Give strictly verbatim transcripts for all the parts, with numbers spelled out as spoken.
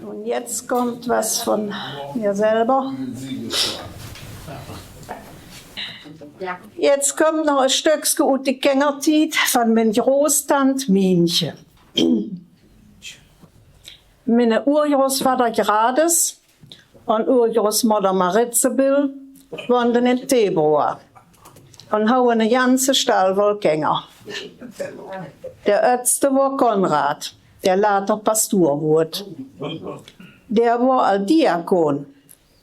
Un jetzt kummt wat van mir selver. Jetzt kummt noch e Stöckske ut de Kingertied van mien Großtant Mientje. Miene Urgroßvadder Grades un Urgroßmodder Maritzebill wonden in Tebroa un hauden e ganze Stall voll Kinger. De öttste wor Konrad, dä later Pastur wurd. Dä wor al Diakon,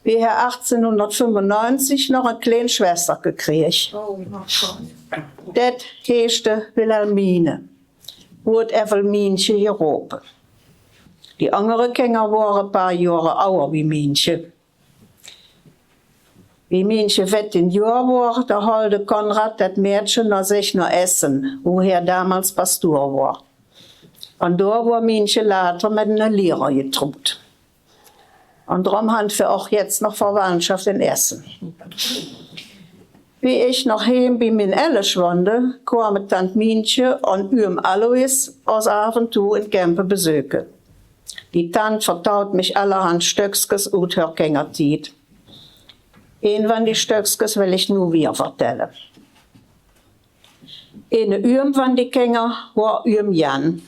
wie hä achtzehnhundertfünfundneunzig noch e kleen Schwesterke kreeg. Det heeschte Wilhelmine, wurd evel Mientje jerope. Die angere Kinger wore e paar Joare auer wie Mientje. Wie Mientje vettien Joar wor, do holde Konrad det Mädche no sich no Essen, wo hä damals Pastur wor. Un dor wor Mientje later met ene Lierer jetroet. Un drum hant wie och jetzt noch Verwandtschaft in Essen. Wie ich noch heem bie mien Ellesch wonde, kome Tant Mientje un Üüm Alois os af un to in Kempe besöke. Die Tant vertaut mich allerhand Stöckskes ut hör Kingertied. Een van die Stöckskes well ich nu wier vertelle. Ene Üüm van die Kinger wor Üüm Jan,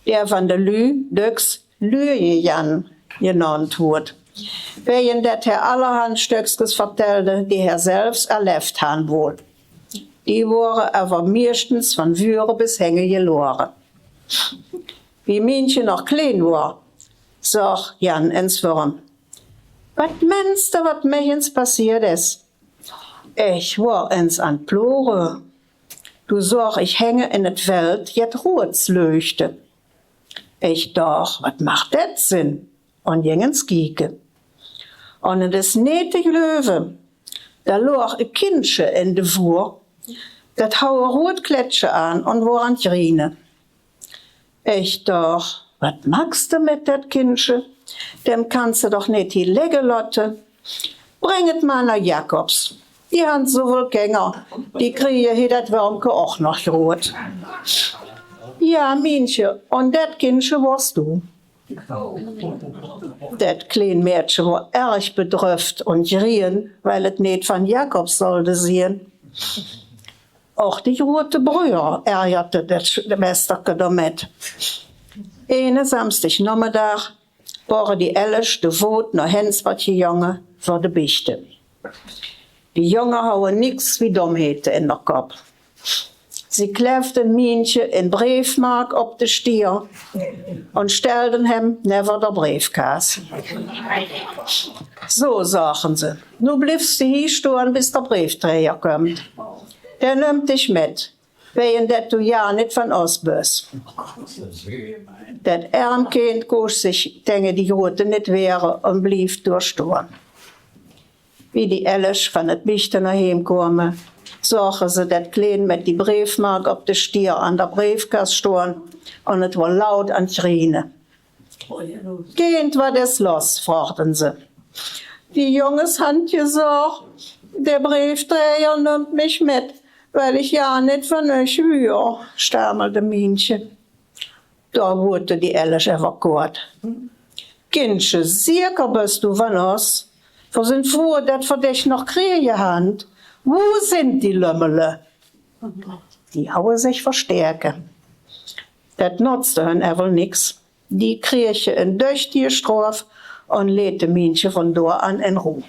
dä van de Lü döks Lüeje Jan jenant wurd, wäajen det hä allerhand Stöckskes vertelde, die hä selvs erlevd han wol. Die wore ever mieschtens van vure bis hinge jelore. Wie Mientje noch kleen wor, zag Jan ens vör häöm: Wat meenste, wat mich ens passeerd is? Ich wor ens an 't Plore. Do zag ich hinge in 't Veld jet Roets löchte. Ich dach: Wat mag det sin? Un ging ens kieke. Un 't is neet te jleuve, dao loog e Kindsche in de Vuur, det hauw e roet Kledje aan un wor an 't jriene. Ich dach: Wat maakste met det Kindsche? Dem kanste doch neet hie ligke lotte. Bring 't mar nao Jacobs. Die han zoväöl Kinger, die krieje hie det Wörmke och noch groet. Ja, Mientje, un det Kindsche wors do. Det kleen Mädche wor erg bedröft un jrien, weil 't neet van Jacobs solde zeen. Och de groete Bröer ergerde det Schwesterke domet. Ene Samsdig nommedaag wore die Ellesch de Voot nao Hensbert jejonge vör de Bichte. Die Jonge hauwe nix wie Domhete in der Kop. Ze klevden Mientje en Breefmark op de Stier un stelden häöm never der Breefkaas. Zo, zagen ze, nu bliefste hie stoon, bis der Breefdrejer kump. Dä nump dich mit, wäajen det du ja nit van os bös. Det erm Kind kós zich tenge die Groete nit wehre un blief doa stoon. Wie die Ellesch van 't Bichte nao häöm kome, zage ze det Kleen met die Breefmark op de Stier an der Breefkas stoon un 't wor laud an 't jriene. Kind, wat is los?, vraogden ze. Die Jonges han jezag, der Breefdrejer nump mich mit, weil ich ja nit van uch wuur, stamelde Mientje. Doa woorte die Ellesch ever koad. Kindsche, zeker bös du van os? Ver zint vruer det ver dich noch krieje han. Wo zint die Lummele? Die hauwe zich versterke. Det notzde hun evel nix. Die krieje en döchtige Stroaf un lete Mientje van doa an in Roe.